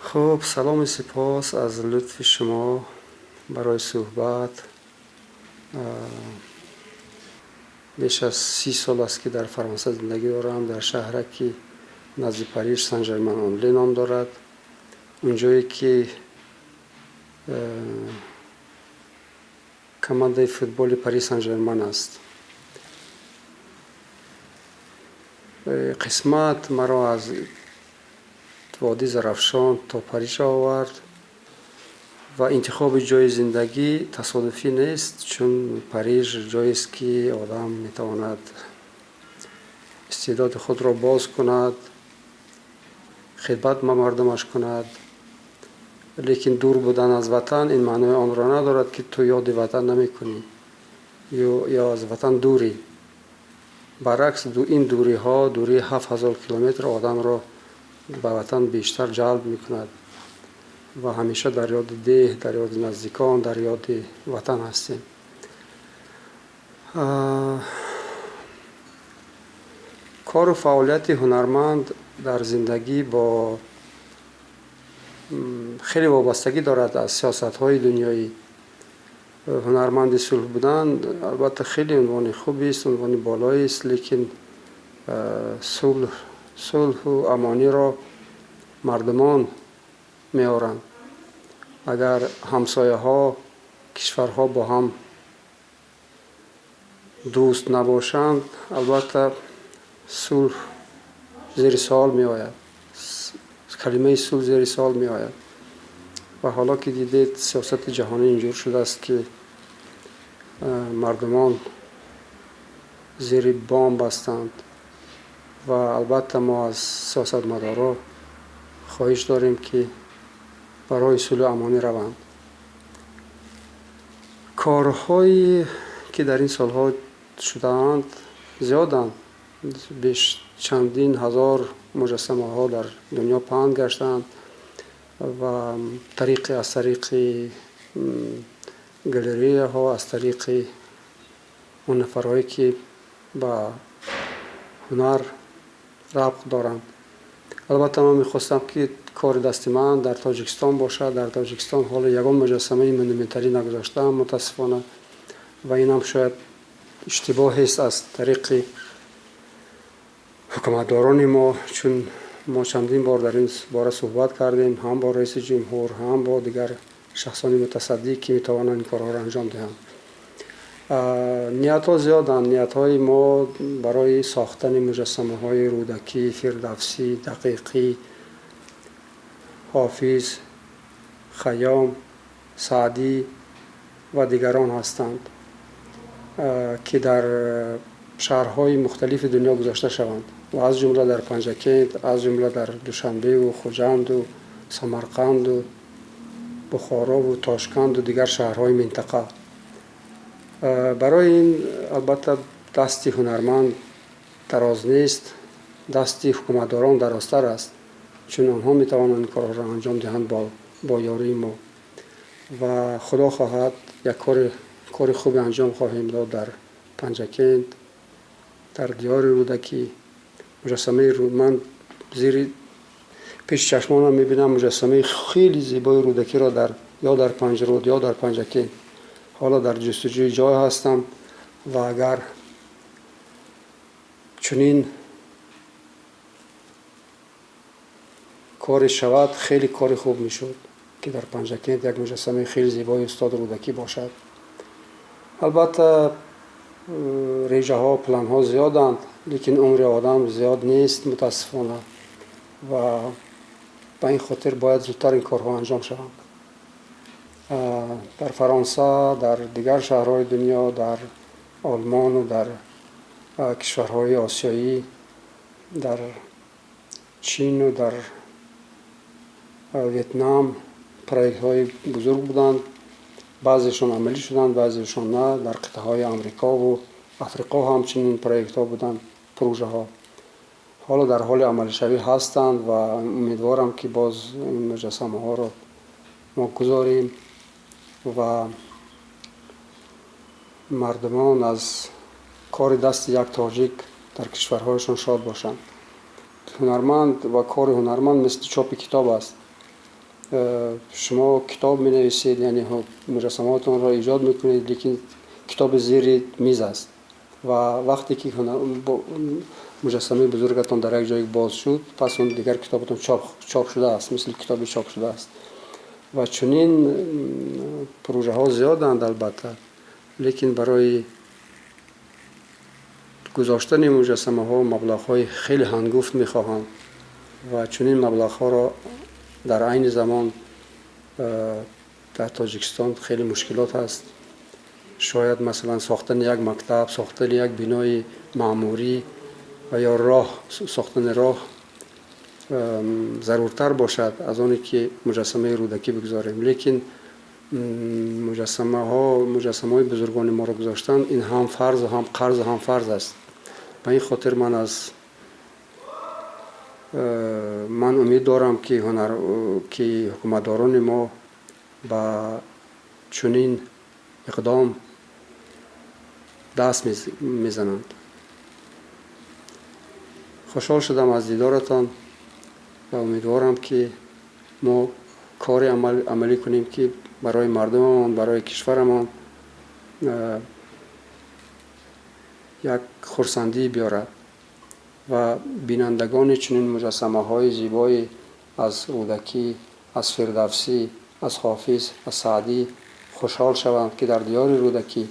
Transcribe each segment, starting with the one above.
Хуб, салому сипос аз лутфи шумо барои суҳбат. Беш аз 30 сол аст, ки дар Фаронса зиндагӣ дорам, дар шаҳраки назди Париж, Сан-Жермен-он-Ле ном дорад. Унҷое ки командаи футболи Пари Сан-Жерман аст. Қисмат маро аз водии Зарафшон то Париж овард ва интихоби ҷои зиндагӣ тасодуфӣ нест, чун Париж ҷоест, ки одам метавонад истеъдоди худро боз кунад, хидмат ба мардумаш кунад. Лекин дур будан аз ватан ин маънои онро надорад, ки ту ёди ватан намекунӣ ё аз ватан дурӣ. Баръакс, ин дуриҳо, дурии 7000 километр одамро ба ватан бештар ҷалб мекунад ва ҳамеша дар ёди деҳ, дар ёди наздикон, дар ёди ватан ҳастем. Кору фаъолияти ҳунарманд дар зиндагӣ бо хеле вобастагӣ дорад аз сиёсатҳои дунёӣ. Ҳунарманди сулҳ будан албатта хеле унвони хубест, унвони болоест, лекин сулҳу амониро мардумон меоранд. Агар ҳамсояҳо, кишварҳо бо ҳам дӯст набошанд, албатта сулҳ зери суол меояд, калимаи сулҳ зери суол меояд. Ва ҳоло ки дидед, сиёсати ҷаҳонӣ инҷур шудааст, ки мардумон зери бомб ҳастанд ва албатта мо аз сиёсатмадоро хоҳиш дорем, ки барои сулҳу амонӣ раванд. Корҳое ки дар ин солҳо шудаанд, зиёданд. Беш чандин ҳазор муҷассамаҳо дар дунё паҳн гаштаанд ва тариқи аз тариқи галереяҳо, аз тариқи он нафарҳое, ки ба ҳунар рабт доранд. Албатта ман мехостам, ки кори дасти ман дар Тоҷикистон бошад. Дар Тоҷикистон ҳоло ягон муҷассамаи монументалӣ нагузоштаам, мутаассифона, ва инам шояд иштибоҳест аз тариқи ҳукуматдорони мо, чун мо чандин бор дар ин бора суҳбат кардем ҳам бо раиси ҷумҳур, ҳам бо дигар шахсони мутасаддӣ, ки метавонанд ин корҳоро анҷом диҳанд. Ниятҳо зиёданд. Ниятҳои мо барои сохтани муҷассамаҳои Рӯдакӣ, Фирдавсӣ, Дақиқӣ, Ҳофиз, Хайём, Саъдӣ ва дигарон ҳастанд, ки дар шаҳрҳои мухталифи дунё гузошта шаванд ва аз ҷумла дар Панҷакент, аз ҷумла дар Душанбеву Хуҷанду Самарқанду Бухорову Тошканду дигар шаҳрҳои минтақа. Барои ин албатта дасти ҳунарманд дароз нест, дасти ҳукуматдорон дарозтар аст, чун онҳо метавонанд ин корҳоро анҷом диҳанд бо ёрии мо. Ва худо хоҳад, як кори хубе анҷом хоҳем дод дар Панҷакент, дар диёри Рӯдакӣ. Муҷассамаи ман зери пеши чашмонам мебинам муҷассамаи хеле зебои Рӯдакиро дар ё дар Панҷруд, ё дар Панҷакент. Ҳоло дар ҷустуҷӯи ҷой ҳастам ва агар чунин коре шавад, хеле кори хуб мешуд, ки дар Панҷакент як муҷассамаи хеле зебои устод Рӯдакӣ бошад. Албатта реҷаҳо, планҳо зиёданд, лекин умри одам зиёд нест, мутаассифона, ва ба ин хотир бояд зудтар ин корҳо анҷом шаванд. Дар Фаронса, дар дигар шаҳрҳои дунё, дар Олмону дар кишварҳои осиёӣ, дар Чину дар Ветнам проектҳои бузург буданд. Баъзешон амалӣ шуданд, баъзешон на. Дар қитъаҳои Амрикову Африқо ҳамчунин проектҳо буданд, прӯжаҳо ҳоло дар ҳоли амалишавӣ ҳастанд ва умедворам, ки боз ин муҷассамаҳоро мо гузорем ва мардумон аз кори дасти як тоҷик дар кишварҳояшон шод бошанд. Ҳунарманд ва кори ҳунарманд мисли чопи китоб аст. Шумо китоб менависед, яъне муҷассамаотонро эҷод мекунед, лекин китоби зери миз аст ва вақте ки муҷассамаи бузургатон дар як ҷое боз шуд, пас он дигар китобатон чоп шудааст, мисли китоби чоп шудааст. Ва чунин пурӯжаҳо зиёданд, албатта, лекин барои гузоштани муҷассамаҳо маблағҳои хеле ҳангуфт мехоҳанд ва чунин маблағҳоро дар айни замон дар Тоҷикистон хеле мушкилот ҳаст. Шояд, масалан, сохтани як мактаб, сохтани як бинои маъмурӣ ва ё роҳ, сохтани роҳ заруртар бошад аз оне ки муҷассамаи Рӯдакӣ бигузорем. Лекин муҷассамаҳои бузургони моро гузоштан ин ҳам фарзу ҳам қарзу ҳам фарз аст. Ба ин хотир ман умед дорам, ки ҳунар, ки ҳукуматдорони мо ба чунин иқдом даст мезананд. Хушҳол шудам аз дидоратон ва умедворам, ки мо кори амалӣ кунем, ки барои мардумамон, барои кишварамон як хурсандӣ биёрад ва бинандагони чунин муҷассамаҳои зебои аз Рӯдакӣ, аз Фирдавсӣ, аз Ҳофиз, аз Саъдӣ хушҳол шаванд, ки дар диёри Рӯдакӣ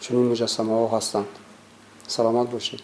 чунин муҷассамаҳо ҳастанд. Саломат бошед.